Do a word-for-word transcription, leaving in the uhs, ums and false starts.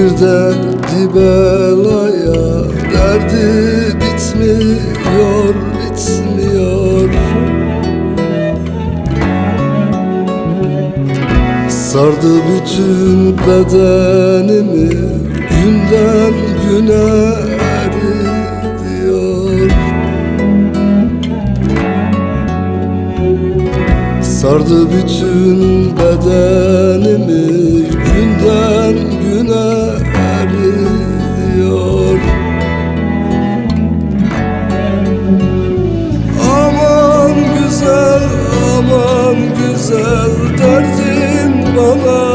Derdi belaya, derdi bitmiyor, bitmiyor. Sardı bütün bedenimi, günden güne eriyor. Sardı bütün bedenimi, günden güne eriyor. Aman güzel, aman güzel, derdim bana